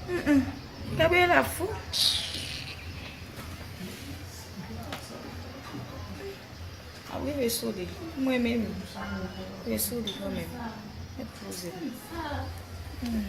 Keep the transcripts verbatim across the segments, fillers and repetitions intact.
Mm-mm. Gabriela fou. Ap rive sou li. Mwen menm, rive sou li kanmenm. Mèt poze. Hmm.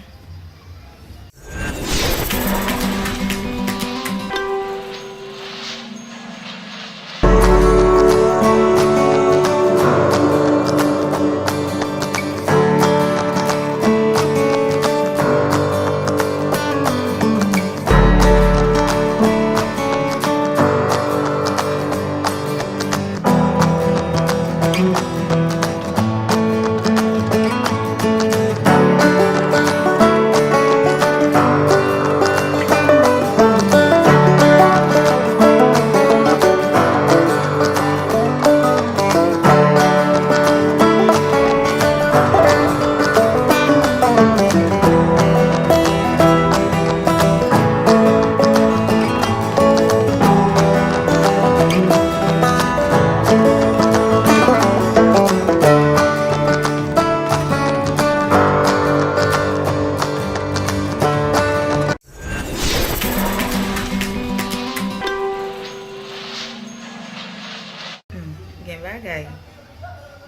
Hmm, gen bagay.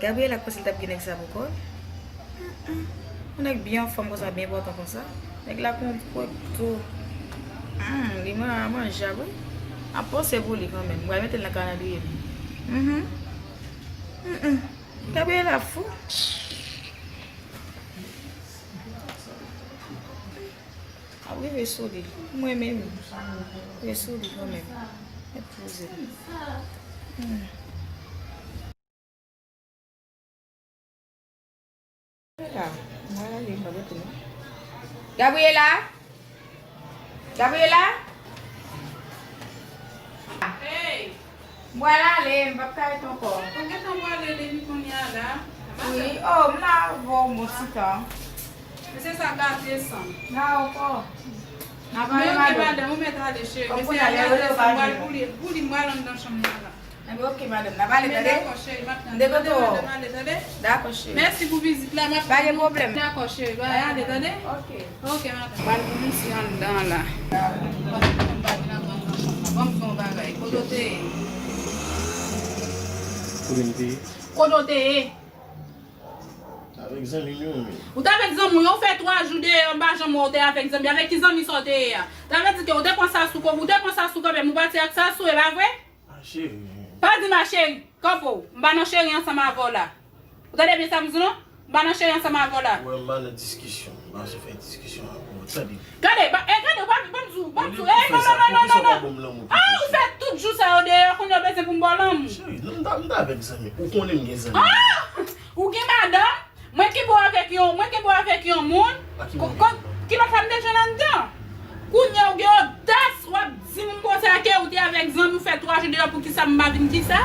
Gabriela k panse l t ap gen nèg sa pou kò l? Mm-mm. Yon nèg byen anfòm konsa, byen pòtan konsa. Nèg la kon pwòp tou. Hmm, li man-, manjab, wi. M ap panse pou li kanmenm. M pral mete l nan kalandriye m. Mhm. Mm-mm. Gabriela fou. Ap rive sou li. Mwen menm, rive sou li kanmenm. Mèt poze. Hmm. Gabriela? Mwen ale, m pa rete non. Gabriela? Gabriela? Hey! M pral ale, m p ap ka ret ankò. Ou gentan prale depi kounye a la? Wi, oh, m la avè w, mon ti tan. Mesye sa gate san. N a ankò. N a pale, madanm. Ou mèt ale, cheri. Mesye a gate san, m pral boule, boule, m pral anndan chanm nan la. Enben, ok, madanm. N a pale, tande? Dakò, cheri, m ap tann. M dekontre w. Dakò, cheri. Mèsi pou vizit la, m ap tann. Pa gen pwoblèm. Dakò, cheri, bay ale, tande? Ok. Ok, madanm. Pral pou misye anndan la. Ban m fè yon bagay. Kote w te ye? Kote w te ye? Kote w te ye? Avèk zanmi m yo, men. Ou t avèk zanmi w, ou fè twa jou deyò, m pa janm wè w te avèk zanmi. Avèk ki zanmi sa w te ye a? Sa vle di ke ou te pran Sasou, ou te pran Sasou kanmenm, ou pati ak Sasou, e pa vre? Ma chérie. Pa di ma chérie. Kanpe w. M pa nan cheri ansanm avè w la. Ou tande byen sa m di w non? M pa nan cheri ansanm avè w la. Wè, m pa nan diskisyon. M pa sou fè diskisyon avè w. Tande. Gade, ba, eh, gade, w pa, ban m di w, ban m di w. Eh, non, non, non, non, non, non. Ah, ou fè tout jou sa yo deyò, kounye a w bezwen pou m ba w lanmou. Cheri, non, m ta, m ta avèk zanmi. Ou konnen m gen zanmi. Ah! Ou gen madanm? Mwen kenbe w avèk yon, mwen kenbe w avèk yon moun. Ko-, ko-, ki lòt fanm te jwenn anndan? Kounye a ou gen odas, w ap di m konsa ke ou te avèk zanmi w fè twa jou deyò, poukisa m pa vin kisa?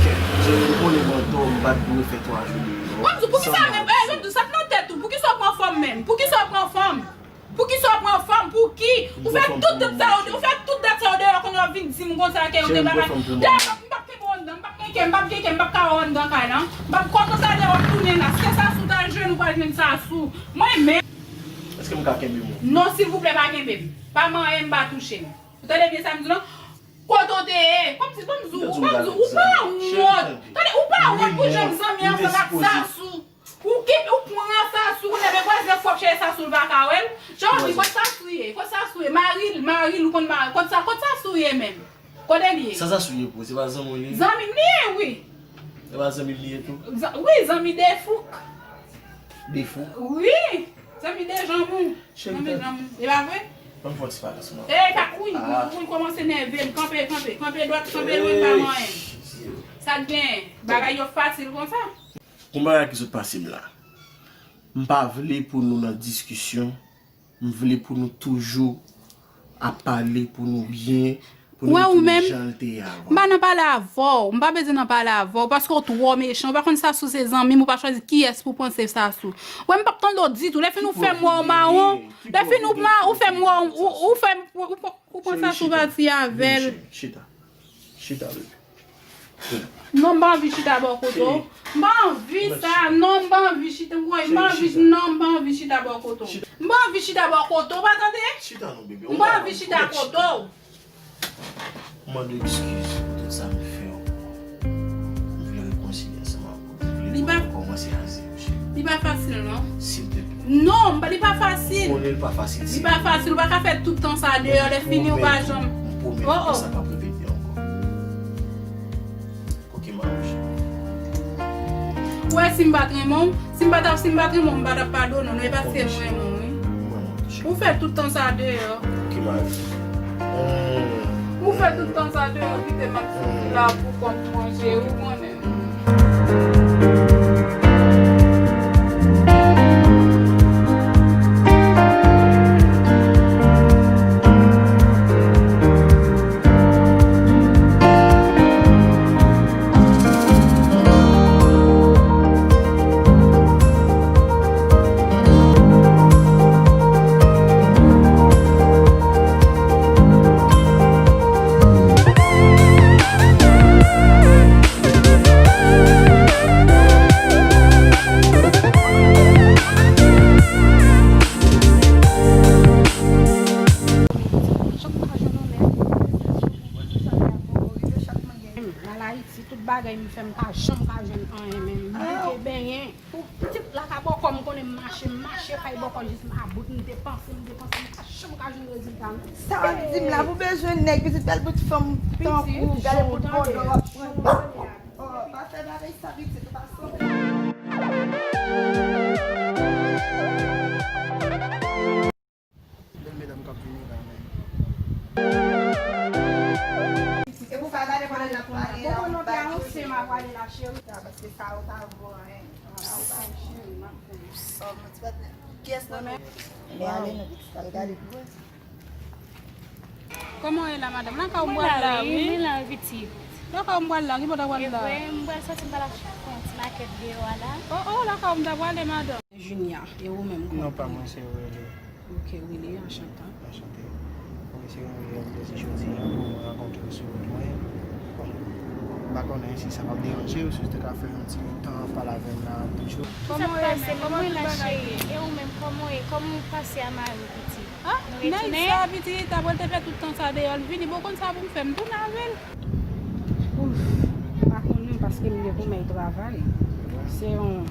Kèt, Jenny, ou konnen m antò, m pa t dwe fè twa jou deyò. W ap di poukisa menm, eh, menm di sa t nan tèt ou, poukisa w pran fanm menm? Poukisa w pran fanm? Poukisa w pran fanm? Pou ki? Ou fè tout dat sa yo, ou fè tout dat sa yo deyò, kounye a w vin di m konsa ke ou te pa ka. Dayè, m p ap kenbe w anndan, m p ap kenke, m p ap kenke, m p ap ka wè w anndan kay lan. M p ap kontan sa deyò w ap tounen la. Se Sasou w t al jwenn, ou pral jwenn Sasou. Mwen menm. Èske m ka kenbe w? Non, silvouplè, pa kenbe m. Pa manyen m, pa touche m. Ou tande byen sa m di w lan? Kote w te ye? Kòmsi, ban m di w, ban m di w, ou pa wont. Tande, ou pa wont pou jwenn zanmi ansanm ak Sasou. Ou ki, ou pran Sasou, kounye a men vwazin an fòp chèche Sasou, l pa ka wè l. Jòni, kot Sasou ye? Kot Sasou ye? Mari l, mari l, ou konn mari, kot sa, kot Sasou ye menm? Kote l ye? Sa Sasou ye pou ou? Se pa zanmi w li ye? Zanmi m li ye, wi. Se pa zanmi m li ye tou? Zan-, wi, zanmi de fouk. De fouk? Wi, zanmi de janm ou. Zanmi janm ou. E pa vre? Ban m fè yon ti pale ansanm avè w. E, ka, wi, wi, wi, kòmanse nève m. Kanpe, kanpe, kanpe dwat, kanpe lwen, pa manyen. Sa k gen? Bagay yo fasil konsa? Gon bagay ki sot pase m la. M pa vle pou nou nan diskisyon. M vle pou nou toujou ap pale, pou nou byen, pou nou retounen jan l te ye avan. M pa nan pale avè w. M pa bezwen nan pale avè w, paske w twò mechan. Ou pa konn Sasou se zanmi m, ou pa chwazi kiyès pou w panse Sasou. Wè, m p ap tande w ditou. Lè fini ou fè m wè w mawon. Lè fini ou ma-, ou fè m wè w, ou, ou fè m, ou, ou, ou pran Sasou pati avè l. Chita, chita, bebe. Non, m pa anvi chita bò kote w. M pa anvi sa. Non, m pa anvi chita. Woy, m pa anvi, non, m pa anvi chita bò kote w. M pa anvi chita bò kote w, pa tande? Chita non, bebe. M pa anvi chita kote w. M mande w eskiz pou tout sa m fè w. M vle rekonsilye ansanm avè w. M vle nou rekòmanse a zewo, cheri. Li pa fasil, non. Silteplè. Non, li pa fasil. M konnen li pa fasil, cheri. Li pa fasil. Ou pa ka fè tout tan sa deyò, lè fini ou pa janm. M pwomèt, m pwomèt ke sa p ap repete ankò. Ok, Marouche. Ou wè, si m pa t renmen w, si m pa t ap, si m pa t renmen w, m pa t ap padone w, non, e paske m renmen w, wi. Ou fè tout tan sa deyò. Ok, Marouche. Ou fè tout tan sa deyò, kite m ap soufri la pou kò m manje, ou konnen. Chak mwen ka jwenn yon nèg. Sa li ap bon, rive chak mwen gen. Nan Ayiti, tout bagay m fè, m pa janm ka jwenn anyen, men m bouke benyen. Pou pitit la ka bòkò, m konnen m mache, m mache kay bòkò jis m about, m depanse, m depanse, m pa janm ka jwenn rezilta, non. Sa w ap di m la, pou bezwen nèg, pitit bèl bout fanm tankou, gade bout bòdò w ap pran. Oh, pa fè bagay sa, pitit, ou pa sanble. Bèl medam k ap vini la, men. E pou pa gade pandan l ap pale la, ou pa di. Paske sa ou pa bon, hein. Sa ou pa bon. Oh, mon ti patnè. Kiyès nan nou? Men ale non, pitit, al gade pou wè. Kòman w ye la, madanm? Lakay ou m pral la, wi. Mwen la, wi, mwen la, pitit. Lakay ou m pral la, ki bò w ta pral la? E vre, m pral sòti, m pral achte yon ti makèt deyò a la. Oh, oh, lakay ou m ta prale, madanm. Junia, e ou menm? Non, pa mwen, se Willy. Ok, Willy, anchante. Anchante. Wi, se yon reyèl plezi jodi a pou mwen rankontre w sou wout mwen. Bon, m pa konnen si sa p ap deranje w, si w te ka fè yon ti tan pale avè m la toujou. Kòman w ye menm? Kòman tout bagay ye? E ou menm, kòman w ye? Kòman w pase a mari w, pitit? Ah, nèg sa, pitit, apre l te fè tout tan sa deyò, l vini, bon, konn sa pou m fè, m tounen avè l. Ouf, m pa konnen paske m gen pou m al travay. Se yon,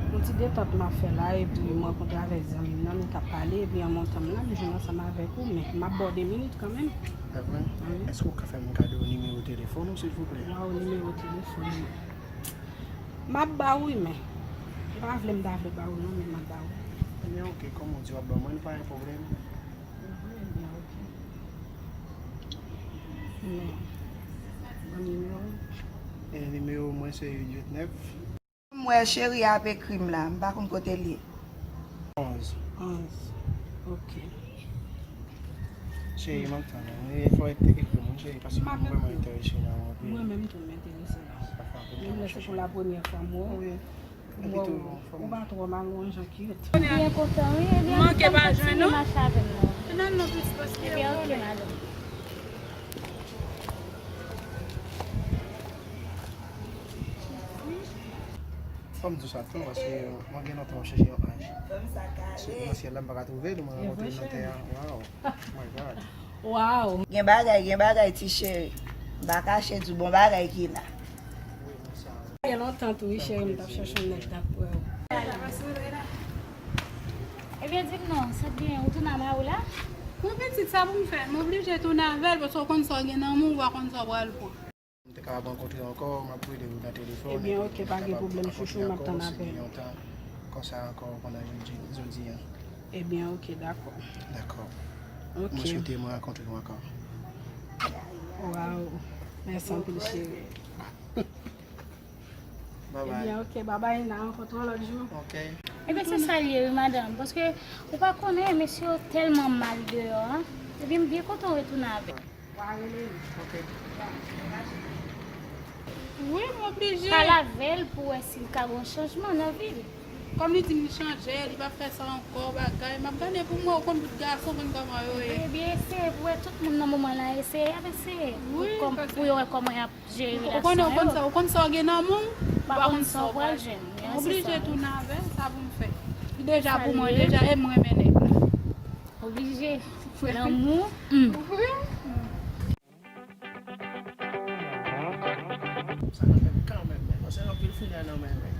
yon ti detant m ap fè la, epi m rankontre avèk zanmi m nan, nou t ap pale, epi an montan m la, m jwenn ansanm avèk ou, men m ap ba w de minit kanmenm. Evren, èske w ka fè m kado nimewo telefòn ou, silvouplè? Waw, nimewo telefòn ou. M ap ba w, wi, men. Ou pa vle m ta vle ba w, non, men m ap ba w. Ebyen, oke, kòm ou di w ap ban mwen, pa gen pwoblèm. Ebyen, oke. Men, ban m nimewo w. E nimewo mwen se uit uit nèf. M wè cheri a ap ekri m la, m pa konn kote l ye. Onz. Onz. Oke. Cheri, m ap tann ou. E fò w te ekri m, wi, cheri, paske m vrèman enterese nan ou anpil. Mwen menm tou, m enterese nan ou. Menm lè se pou la premyè fwa m wè w. Wi. Epi tou, ou pa twò mal, ou an jan cute. M byen kontan, wi. Ebyen, m kontan ti mache avè m nan. Fè nan non, pitit, paske. Ebyen, oke, madanm. Fò m di w sa tou, paske mwen gen lontan m ap chèche yon anj. Soti nan syèl la, m pa ka twouve l, mwen rankontre l nan tè a. Waw. Oh my God. Waw. Gen bagay, gen bagay, ti cheri. M pa kache di w, bon bagay ki la. Gen lontan tou, wi, cheri, m t ap chèche yon nèg tankou w. Ebyen, di m non, sa t genyen, ou tounen a mari w la? Wi, pitit, sa pou m fè? M oblije tounen avè l, paske w konn sa w gen nan men w, ou pa konn sa w pral pran. M te kapab rankontre w ankò, m ap rele w nan telefòn, epi nou kapab kontinye ankò, si gen yon tan konsa ankò pandan jodi, jodi a. Ebyen, oke, dakò. Dakò. Oke. Mwen swete mwen rankontre w ankò. Waw. Mèsi anpil, cheri. Bye bye. Ebyen, oke, babay, n a rankontre w lòt jou. Oke. Ebyen, se sa l ye, wi, madanm. Paske, ou pa konnen, mesye yo tèlman mal deyò, a. Ebyen, m byen kontan w retounen avè l. Wi, m oblije. Pale avè l pou wè si l ka gen yon chanjman nan vi l. Kòm li di m li chanje, li p ap fè sa ankò, bagay. M ap gade pou m wè, ou konn tout gason konn kòman yo ye. Ebyen, eseye pou wè tout moun nan moman la, eseye, y ap eseye. Wi, pou kòm, pou yo wè kòman y ap jere relasyon yo. Ou konnen, ou konn sa, ou konn sa w gen nan men w, ou pa konn sa w pral jwenn. M oblije tounen avè l, sa pou m fè. Li deja pou mwen, deja, e m renmen nèg la. Oblije. Lanmou. Wi. Sa nan men m kanmenm, men, paske anpil fini an nan men mwen.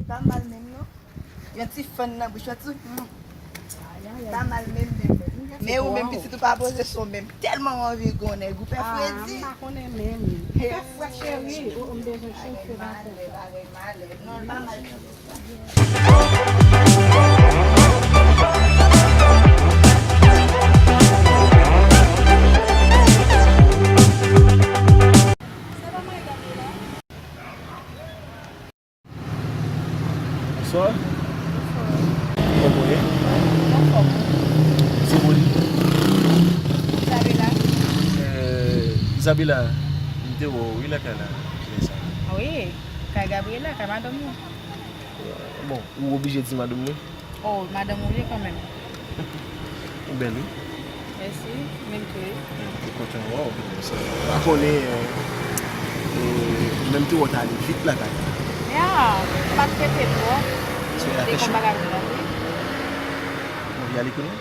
Pa mal menm non. Yon ti fann nan bouch ou ti. Pa mal menm menm. Men ou menm pitit ou pa poze son menm. Tèlman ou anvi gon nèg ou pè fredi. M pa konnen menm. Ou pè frè cheri. Ou m bezwen chofe bagay. Bagay malè, bagay malè. Non, l pa mal. Sa pa mal gade la. Bonswa. Bonswa. Kòman w ye? Anfòm. Se Moli? Isabela. Eh, Isabela, m te wè w wi lakay la, lè sa. Wi, kay Gabriela, kay madanm ou. Bon, ou oblije di madanm mwen? Oh, madanm ou ye kanmenm. Ou bèl, wi. Mèsi, menm tou wi. Mwen kontan wè w, mwen sa. M pa konnen, eh, eh, menm tou w t ale vit lakay la. Ya, m pa t rete twòp. Te gon bagay m t ap fè. Ou anvi ale kounye a?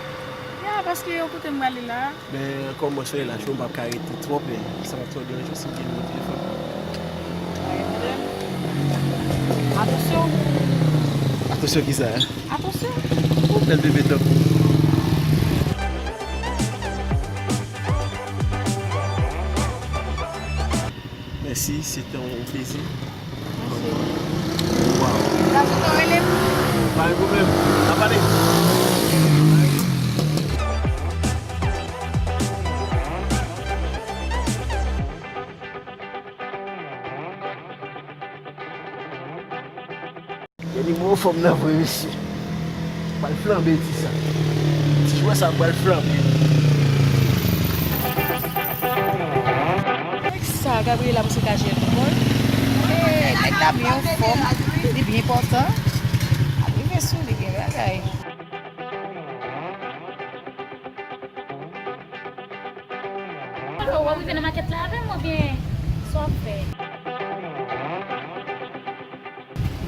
Ya, paske yon kote m prale la. Men, kòman solèy la cho, m p ap ka rete twòp, men sa p ap twò deranje w si m gen nimewo telefòn ou? Pa gen pwoblèm. Atansyon. Atansyon kisa? Atansyon. Yon bèl bebe tankou w. Mèsi, se te yon plezi. Mèsi. Waw. Gason nan rele m. Pa gen pwoblèm. N a pale. Gen nimewo fanm nan vre mesye. Pral flanbe ti sa. Ti jwè sa pral flanbe. Nèg sa, Gabriela, misye ka jere tout bon. Eh, nèg la byen anfòm, li byen pòtan. Ap rive sou li, gen bagay. Ou ap rive nan makèt la avè m oubyen sa w ap fè?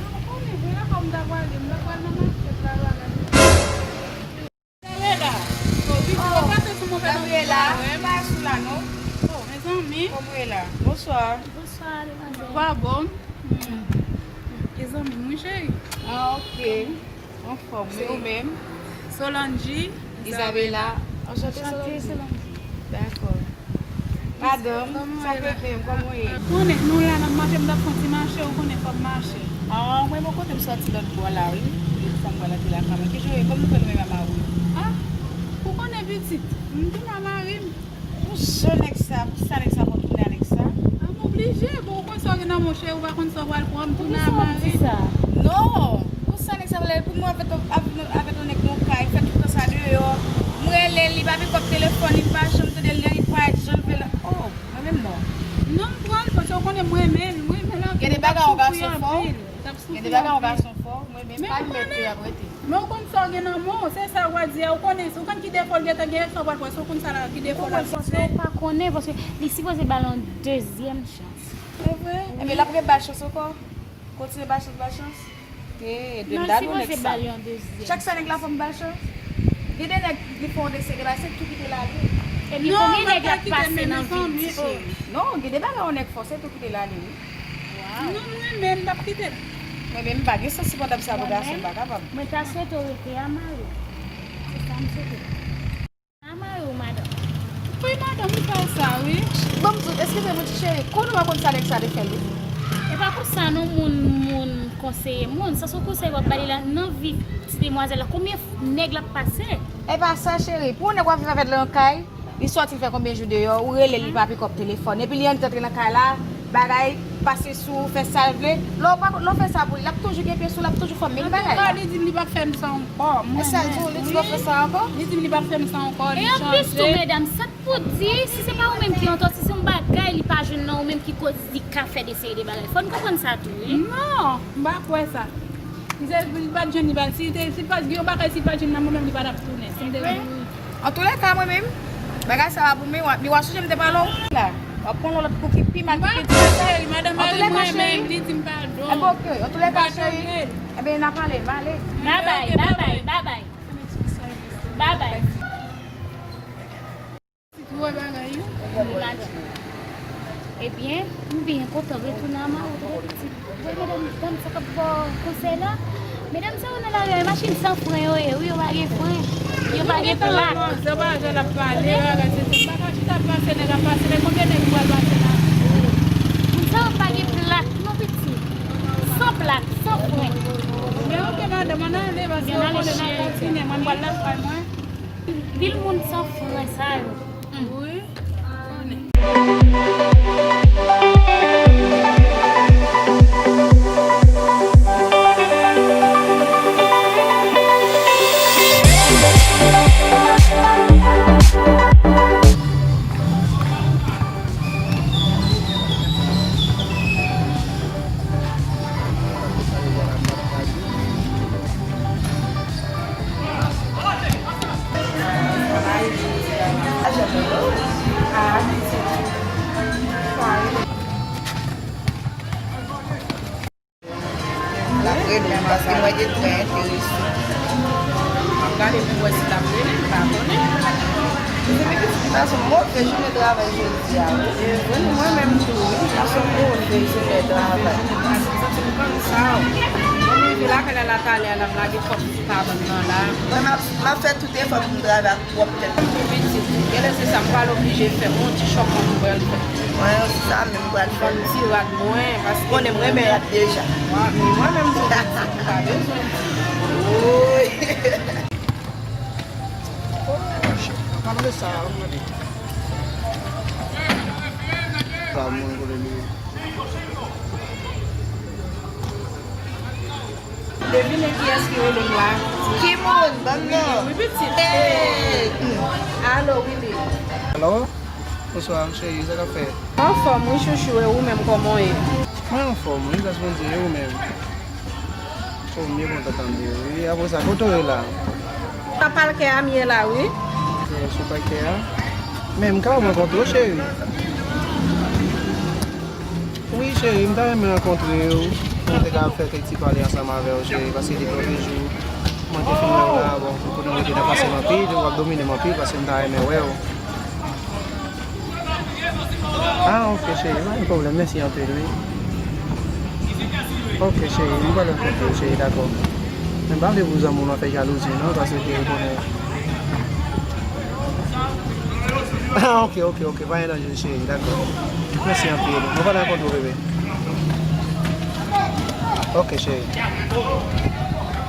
Mwen konnen, vre la, kòm m ta pwale, m ta pral nan makèt la, la, la. Isabela, oh, wi, ou pase sou mwen fè nan Gabriela, pa sou la, non? Oh, mezanmi. Kòman w ye la? Bonswa. Bonswa, demwazèl. Ou pa bon? Hmm. Mezanmi, mwen cheri. Ah, ok. Anfòm, wi, ou menm? Solange. Isabela. Anchante, Solange. Dakò. Madanm, sa fè menm, kòman w ye? Konnen, nou la n ap mache, m t ap fè yon ti mache, ou konnen fò m mache. Ah, mwen bò kote m sòti lòt bò la, wi. Lòt fwa m pral antre lakay mwen. Kijan w ye? Kòman w fè nou menm a mari w? Ah, ou konnen pitit, m tounen a mari m. Pou jan nèg sa, pou sa nèg sa fè w tounen a nèg sa? Ah, m oblije, bon, ou konn sa w gen nan men w, cheri, ou pa konn sa w pral pran, m tounen a mari m. Poukisa w di sa? Non, pou sa nèg sa pral, pou mwen avèk, avèk, avèk yon nèg nan yon kay, fè tout tan sa deyò. M rele l, li pa pikòp telefòn, li pa janm tande l, li parèt jan l vle la. Oh, mwen menm non. Non, m pran l, paske w konnen m renmen l, m renmen l anpil, m t ap soufri anpil. Gen de bagay yon gason fè w, mwen menm pa mèt yo ap rete. Men ou konn sa w gen nan men w, se sa w a di a, ou konnen, ou konn ki defo l gentan gen, sa w pral pran, si w konn sa la, ki defo l ap fè. Ou pa konnen, paske li sipoze ba l yon dezyèm chans. Se vre? Ebyen, l ap reba l chans ankò. Kontinye ba l chans, ba l chans. E, de m ta di w nèg sa. Chak sa nèg la fè m ba l chans. Gen de nèg li fè yon de se de bagay, se tou kite l ale. Ebyen, konbyen nèg l ap pase nan vi ti cheri? Non, gen de bagay yon nèg fè w, se tou kite l ale, wi. Waw. Non, mwen menm, m t ap kite l. Mwen menm, m pa gen sans sipòtab sa pou gason, m pa kapab. Mwen ta swete w rete a mari w. Se sa m swete. A mari w, madanm. Wi, madanm, m fè sa, wi. Ban m di w, eskize m, ti cheri, konnen w pa konn sa nèg sa te fè l, wi. E pa konsa non, moun, moun konseye moun. Sa se yon konsèy w ap ba li la, nan vi ti demwazèl la. Konbyen nèg l ap pase? E pa sa, cheri. Pou yon nèg w ap viv avè l nan yon kay, li sòti, l fè konbyen jou deyò, ou rele l, li pa pikòp telefòn. Epi li annik antre nan kay la, Bagay pase sou ou, fè sa l vle. Lè w pa, lè w fè sa pou li, l ap toujou gen pye sou ou, l ap toujou fè menm bagay la. Antouka, li di m li p ap fè m sa ankò. Mwen menm, wi. Li di m li p ap fè m sa ankò, li chanje. E anplis tou, medam, sa k pou di, si se pa ou menm ki antò, si se yon bagay li pa jwenn nan ou menm ki koz li ka fè de seri de bagay. Fò n konprann sa tou, wi. Non, m pa kwè sa. Si se li pa t jwenn, li pa, si te, si pa t gen yon bagay, si pa t jwenn nan mwen menm, li pa t ap tounen. Si m te vle. Antoulèka, mwen menm, bagay sa a pou mwen, w ap, w ap sonje m te pale w la. W ap pran yon lòt kou ki pi mal, ki pi di sa. Antoulèka, cheri. Ebyen, oke. Antoulèka, cheri. Ebyen, n a pale. M ale. Babay, babay, babay. Babay. Ti wè bagay yo. Ebyen, m byen kontan retounen a Mawot, wi, pitit. Wè medam, dam sa k ap ba w konsèy la. Medam sa yo nan lari a, machin san fren yo ye, wi, yo pa gen fren. Yo pa gen plak. Yo pa jan l ap pale, bagay, se, se, m pa ka chita ap pase, nèg ap pase, men konbyen nèg ki pral pase la? Moun sa yo pa gen plak, non, pitit. San plak, san fren. Men oke, madanm, ann ale, paske yo konnen n ap kontinye, mwen, m pral lakay mwen. Pil moun san fren sa yo. Wi. L ap rele m paske mwen te trè enterese. M ap gade pou m wè si l ap rele m, m pa konnen. Li se pitit ki pase yon move jounen travay jodi a, wi. Mwen menm tou, wi. Pase yon move jounen travay. M santi m konn sa, wi. Mwen rive lakay la, la talè a, la m lage kòb sou kabann nan la. Mwen, m ap, m ap fè tout efò pou m travay ak pwòp tèt mwen. Pitit, genlè se sa, m pral oblije fè yon ti chòp mwen m pral fè. Mwen, se sa menm m pral fè. Fè m ti rad mwen, paske konnen m renmen rad deja. Mwen, mwen menm tou, pitit, m pa bezwen. Woy! Oh, shit. An palan de sa, an mande. Sa moun kote li ye. Devine kiyès ki rele m la. Ki moun? Ban m non. Wi, pitit. Hey! Alo, Willy. Alo? Bonswa, cheri, sa k ap fèt? Anfòm, wi, chouchou, e ou menm, kòman w ye? Mwen anfòm, wi, gras Bondye, e ou menm? Oh, m byen kontan tande w, wi. Apre sa, kote w ye la? Sou pakè a m ye la, wi. Ok, sou pakè a. Men m ka rankontre w, cheri? Wi, cheri, m ta renmen rankontre w. Pou m te ka fè kèk ti pale ansanm avè w, cheri, paske depi lòt jou, mwen te fin wè w la, bon, kote w rete nan pase m anpil, w ap domine m anpil, paske m ta renmen wè w. Ah, ok, cheri, pa gen pwoblèm, mèsi anpil, wi. Ok, cheri, m pral rankontre w, cheri, dakò. Men m pa vle pou zanmi w nan fè jalouzi, non, paske w konnen. Ah, ok, ok, ok, pa gen danje, cheri, dakò. Mèsi anpil, mwen pral rankontre w, bebe. Ok, cheri.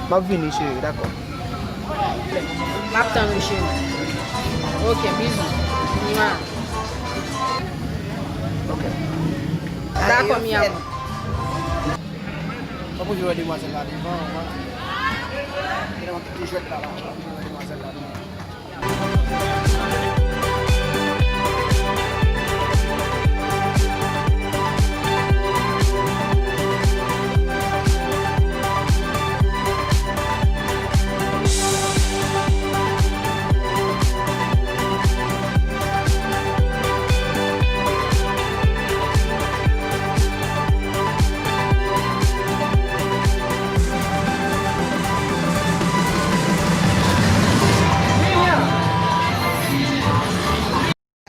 M ap vini, cheri, dakò. M ap tann ou, cheri. Ok, bizou. Mwa. Ok. Dakò, mi amor. Mwen pou jwe demwazèl la devan, mwen. Gen yon ti jwèt la, la. Mwen pou jwe demwazèl la devan.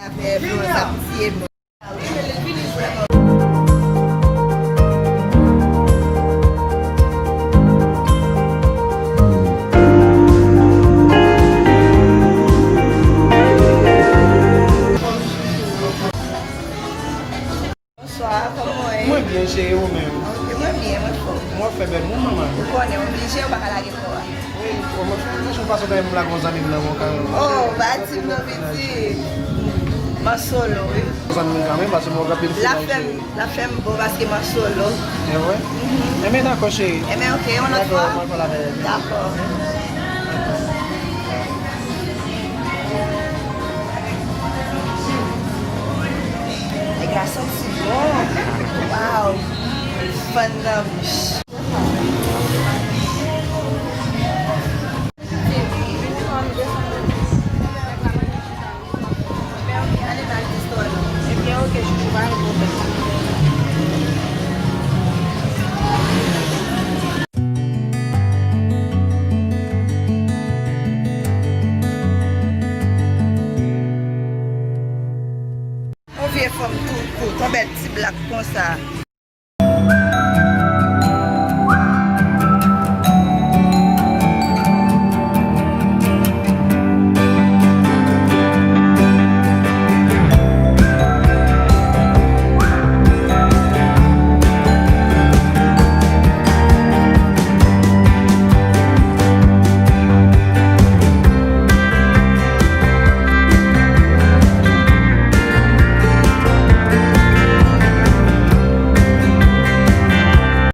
Afè Florence ap tiye m. Bonswa, kòman w ye? Mwen byen, cheri, ou menm? Ok, mwen byen, mwen fòm. Mwen fè bèl moun, manman. Ou konnen, oblije, ou pa ka lage kò a. Wi, mwen fè yon fason kanmenm m lage yon zanmi m nan men w kanmenm. Oh, pa di m non, pitit. Masolo, wi. Zanmi m kanmenm, paske mwen gen anpil fi la fè m, la fè m bon paske Masolo. E vre? Mhm. Enben, dakò, cheri. Enben, ok, yon lòt fwa. Dakò, mwen pale avè l. Dakò. Nèg la santi bon. Waw. Fann nan bouch. Yon vye fanm tou kout, yon bèl ti blak konsa.